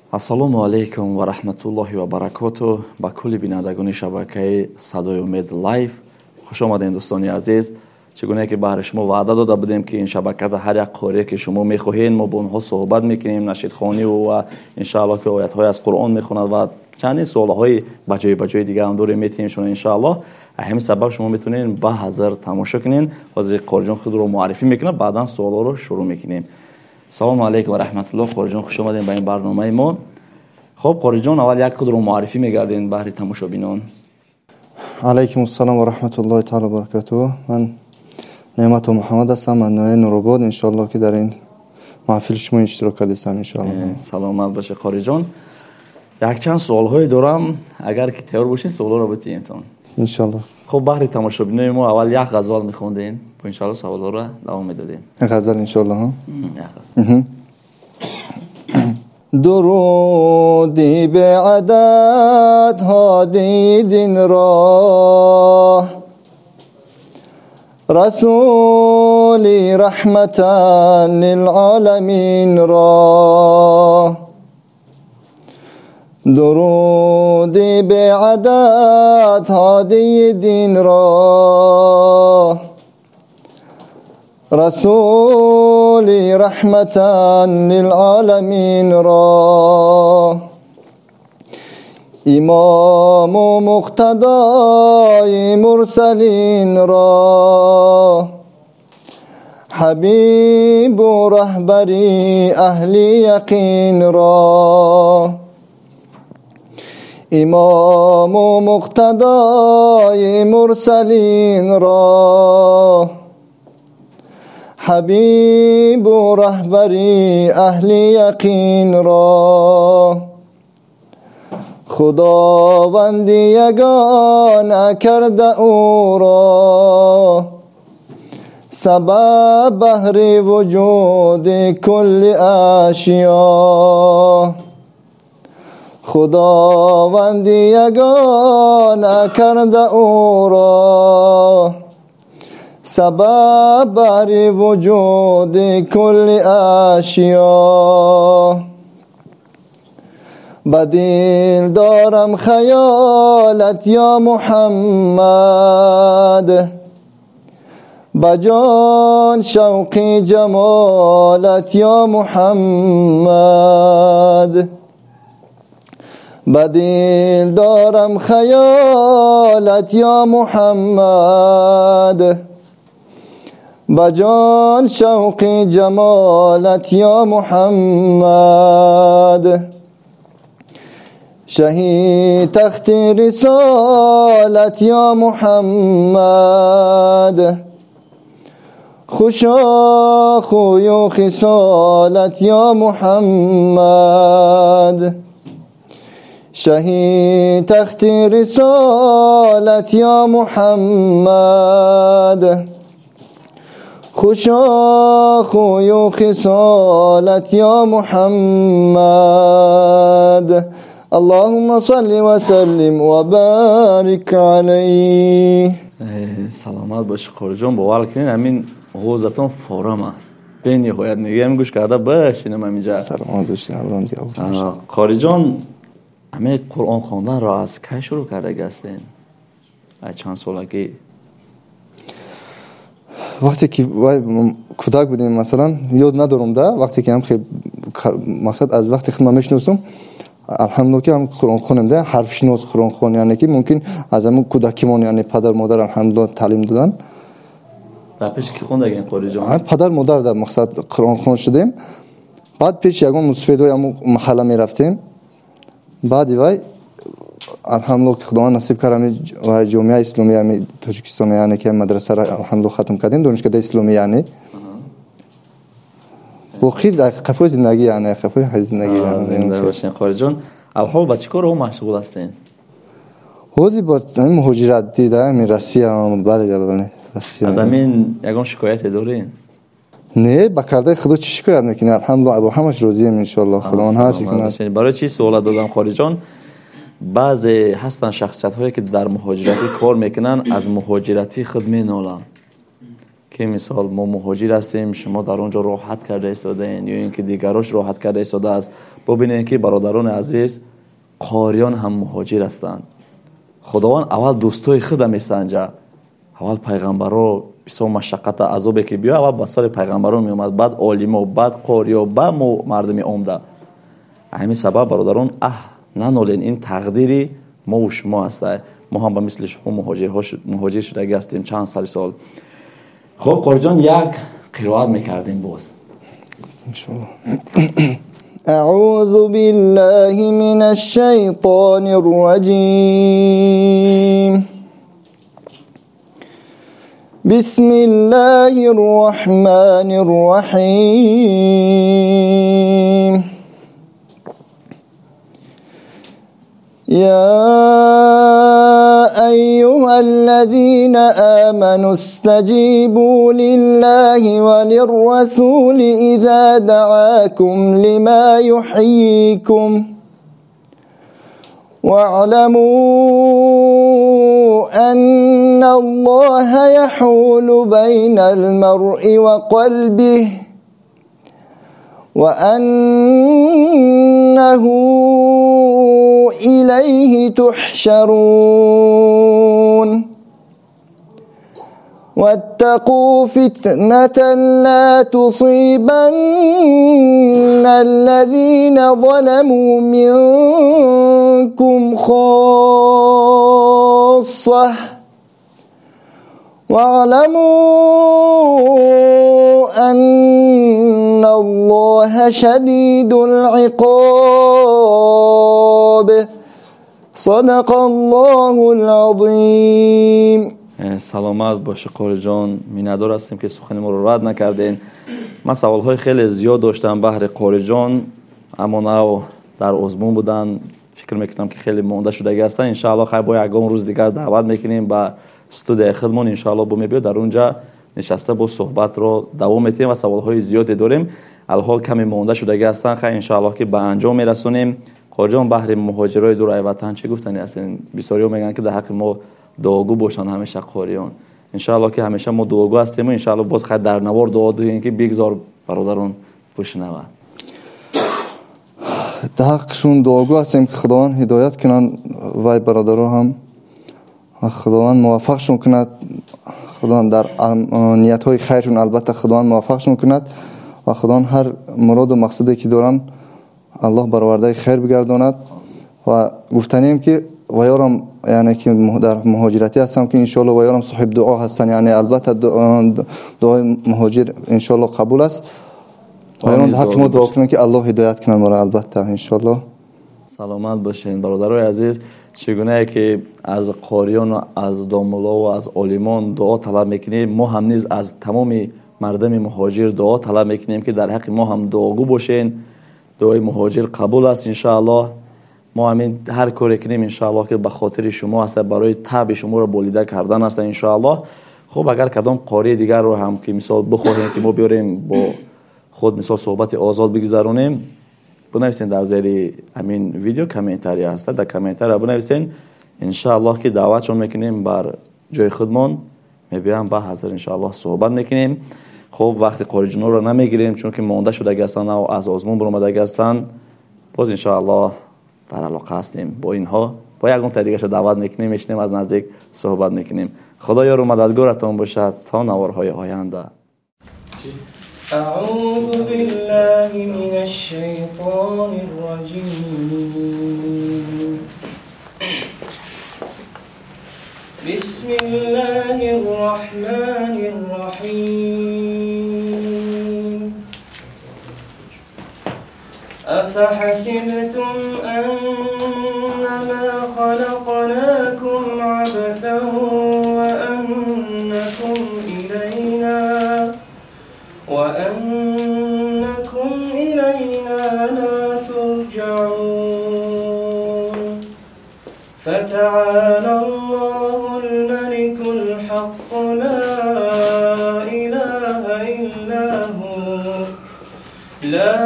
Ассалому алайкум ва раҳматуллоҳи ва баракоту ба кулли бинандагони шабакаи Садои Умед Лайв. Хуш омадед, дӯстони азиз. Чӣ гуна ки баҳри шумо ваъда дода будем, ки ин шабакада ҳар як қорие ки шумо мехоҳед, мо бо онҳо суҳбат мекунем, нашидхонӣ ва иншааллоҳ ки оятҳои аз Қуръон мехонад ва чандин суолҳои ба ҷои ба ҷои дига ҳам дорем, метиҳем шумо иншааллоҳ. Ҳамин сабаб шумо метавонед ба ҳазр тамошо кунед. Ҳозир Қориҷон худро муаррифӣ мекунад, баъдан суолҳоро шурӯъ мекунем. Салому алайкум ва раҳматуллоҳ. Қориҷон, хуш омадем ба ин барномаи мо. Хуб, Қориҷон, аввал як худро муаррифӣ мегардем баҳри тамошобинон. Алайкум ассалом ва раҳматуллоҳи таала ва баракатуҳ. Ман Неъмату Муҳаммад ҳастам, аз ноҳияи Нуробод. Иншоаллоҳ ки дар ин маҳфили шумо иштирок кардастам, иншоаллоҳ. Саломат бошед, Қориҷон. Якчанд суолҳое дорам, агар ки тайёр бошед, суолҳоро битиҳемтон. Иншоаллоҳ. Хуб, баҳри тамошобинои мо аввал як ғазал мехондем, иншоаллоҳ саволҳоро давом медодем. Ғазал иншоаллоҳ. Як ғазал. Дуруди беадад ҳодии динро, расули раҳматан лилоламинро, дуруди беадад ҳодии динро, расули раҳматан лилоламинро, имому муқтадои мурсалинро, ҳабибу раҳбари аҳли яқинро, имому муқтадои мурсалинро, ҳабибу раҳбари аҳли яқинро, худованди ягона карда ӯро сабаб баҳри вуҷуди кулли ашё, худованди ягона карда ӯро сабаб баҳри вуҷуди кулли ашё. Ба дил дорам хаёлат ё Муҳаммад, ба ҷон шавқи ҷамолат ё Муҳаммад, ба дил дорам хаёлат ё Муҳаммад, ба ҷон шавқи ҷамолат ё Муҳаммад. Шаҳи тахти рисолат ё Муҳаммад, хушо хӯю хисолат ё Муҳаммад, шаҳи тахти рисолат ё Муҳаммад, хушо хӯю хисолат ё Муҳаммад. Аллоҳумма салли ва саллим ва барик алайҳ. Саломат бошед, Қориҷон. Бовар кунед, ҳамин овозатон форам аст, бениҳоят мегӯям, гӯш карда башинам ҳаминҷа. Саломат бошед, Аллоҳ нигаҳбон бошад. Қориҷон, ҳамин Қуръон хонданро аз кай шурӯъ кардаги ҳастед? Аз чанд солагӣ? Вақте ки кӯдак будем, масалан, ёд надорам, да, вақте ки ҳам мақсад аз вақте худ ман мешиносам, алҳамдулиллоҳ ки ҳам Қуръон хонем, да, ҳарфшинос Қуръонхон, яъне ки мумкин аз ҳамон кӯдакимон, яъне падар модар алҳамдулиллоҳ таълим додан. Дар пеши ки хондаген, Қориҷон? Падар модар дар мақсад Қуръонхон шудем. Баъд пеши ягон мусфидои ҳамон маҳалла мерафтем. Баъди вай алҳамдулиллоҳ ки Худованд насиб кард, ҳамин ҷомеаи исломӣ, ҳамин Тоҷикистон, яъне ки мадрасаро алҳамдулиллоҳ хатм кардем, донишкадаи исломӣ, яъне боқӣ дар қафои зиндагӣ, яъне қафои зиндагӣ. Зинда бошед, Қориҷон. Алҳол ба чӣ корҳо машғул ҳастед? Ҳозир бо ҳамин муҳоҷират дида, ҳамин Россия, бале, бале, Россия. Аз ҳамин ягон шикояте доред? Не, ба кардаи Худо чӣ шикоят мекунӣ? Алҳамдулиллоҳ, бо ҳамаш розием, иншоаллоҳ. Худованд ҳар чӣ кунад. Барои чӣ суола додам, Қориҷон? Баъзе ҳастанд шахсиятҳое ки дар муҳоҷиратӣ кор мекунанд, аз муҳоҷиратии худ меноланд. ки мисол мо муҳоҷир ҳастем, шумо дар он ҷо роҳат карда истодаед ё ин ки дигарош роҳат карда истодааст. Бубинед ки бародарони азиз, қориён ҳам муҳоҷир ҳастанд. Худованд аввал дӯстои худа месанҷад. Аввал пайғамбаро бисёр машаққата азобе ки биё, аввал ба соли пайғамбаро меомад, баъд олимо, баъд қориё, баъд мо мардуми омда. Ҳамин сабаб бародарон, нанолен, ин тақдири мо ва шумо аст. Мо ҳам ба мисли шумо муҳоҷир шудагӣ ҳастем чанд сали сол. Хуб, қориҷон, як қироат мекардем боз. Иншоаллоҳ. أعوذ بالله من الشيطان الرجيم. بسم الله الرحمن الرحيم. يا أيها الذين آمنوا استجيبوا لله وللرسول إذا دعاكم لما يحييكم واعلموا أن الله يحول بين المرء وقلبه وأنه إليه تحشرون. واتقوا فتنة لا تصيبن الذين ظلموا منكم خاصة واعلموا أن الله شديد العقاب. صدق الله العظيم. Саломат бошӣ қориҷон, миннатдор ҳастем ки сухани моро рад накардем. Ман саволҳои хеле зиёд доштам баҳри қориҷон, аммо нав дар озмун буданд, фикр мекунам ки хеле монда шудагӣ ҳастанд. Иншааллоҳ хай бо ягон рӯз дигар даъват мекунем ба студияи худмон, иншааллоҳ бо мебиёд, дар он ҷа нишаста бо суҳбатро давом метиҳем ва саволҳои зиёде дорем. Алҳол каме монда шудагӣ ҳастанд, хай иншааллоҳ ки ба анҷом мерасонем. Қориҷон, баҳри муҳоҷирои дур ай ватан чӣ гуфтанӣ ҳастем? Бисёриҳо мегӯянд ки дар ҳаққи мо дуогӯ бошанд ҳамеша қориён. Иншааллоҳ ки ҳамеша мо дуогӯ ҳастем ва иншааллоҳ боз хай дар навор дуо дуем ки бигзор бародарон бишнаванд. Дар ҳаққшон дуогӯ ҳастем ки Худованд ҳидоят кунанд вай бародаро ҳам, Худованд муваффақшон кунад, Худованд дар ниятҳои хайршон албатта Худованд муваффақшон кунад ва Худованд ҳар муроду мақсаде ки доранд Аллоҳ баровардаи хайр бигардонад. Ва гуфтанем ки ваёрам, яъне ки дар муҳоҷиратӣ ҳастам ки иншоаллоҳ ваёрам соҳиб дуо ҳастанд, яъне албатта дуои муҳоҷир иншоаллоҳ қабул аст. Ваёрам ҳаққи мо дуо кунем ки Аллоҳ ҳидоят кунад моро албатта иншоаллоҳ. Саломат бошед бародарои азиз. Чӣ гунае ки аз қориён ва аз домулло ва аз олимон дуо талаб мекунем, мо ҳам низ аз тамоми мардуми муҳоҷир дуо талаб мекунем ки дар ҳаққи мо ҳам дуогӯ бошед. Дуои муҳоҷир қабул аст иншоаллоҳ. Мо ҳамин ҳар коре кунем иншоаллоҳ ки ба хотири шумо аст, барои таби шуморо болида кардан аст иншоаллоҳ. Хуб, агар кадом қории дигарро ҳам ки мисол бихоҳем ки мо биёрем бо худ мисол суҳбати озод бигзаронем, бинависен дар зери ҳамин видео комментария ҳаст, дар комментария бинависен иншоаллоҳ ки даъватшон мекунем бар ҷои худмон, мебиём ба ҳазир иншоаллоҳ суҳбат мекунем. Хуб, вақти қориҷонро намегирем чунки монда шудагӣ ҳастанд, аз озмун баромадагӣ ҳастанд. Боз иншоаллоҳ дар алоқа ҳастем бо инҳо, бо ягон та дигаша даъват мекунем, мешинем аз наздик суҳбат мекунем. Худо ёру мададгоратон бошад то наворҳои оянда. أعوذ بالله من الشيطان الرجيم. بسم الله الرحمن الرحيم. أفحسبتم أنما خلقناكم عبثا وأنكم إلينا لا ترجعون. فتعالى الله الملك الحق لا إله إلا هو لا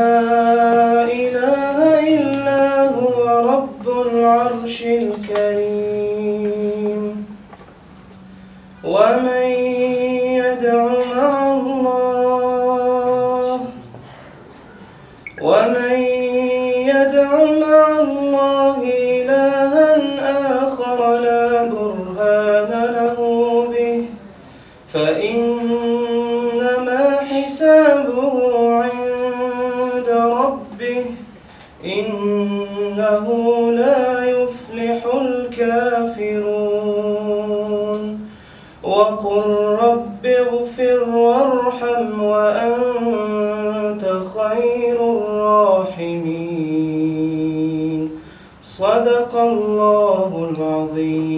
إله إلا هو رب العرش الكريم. ومن يدع مع مع الله إلها آخر لا برهان له به فإنما حسابه عند ربه إنه لا يفلح الكافرون. وقل رب اغفر وارحم وأنت خير الراحمين. صدق الله العظيم.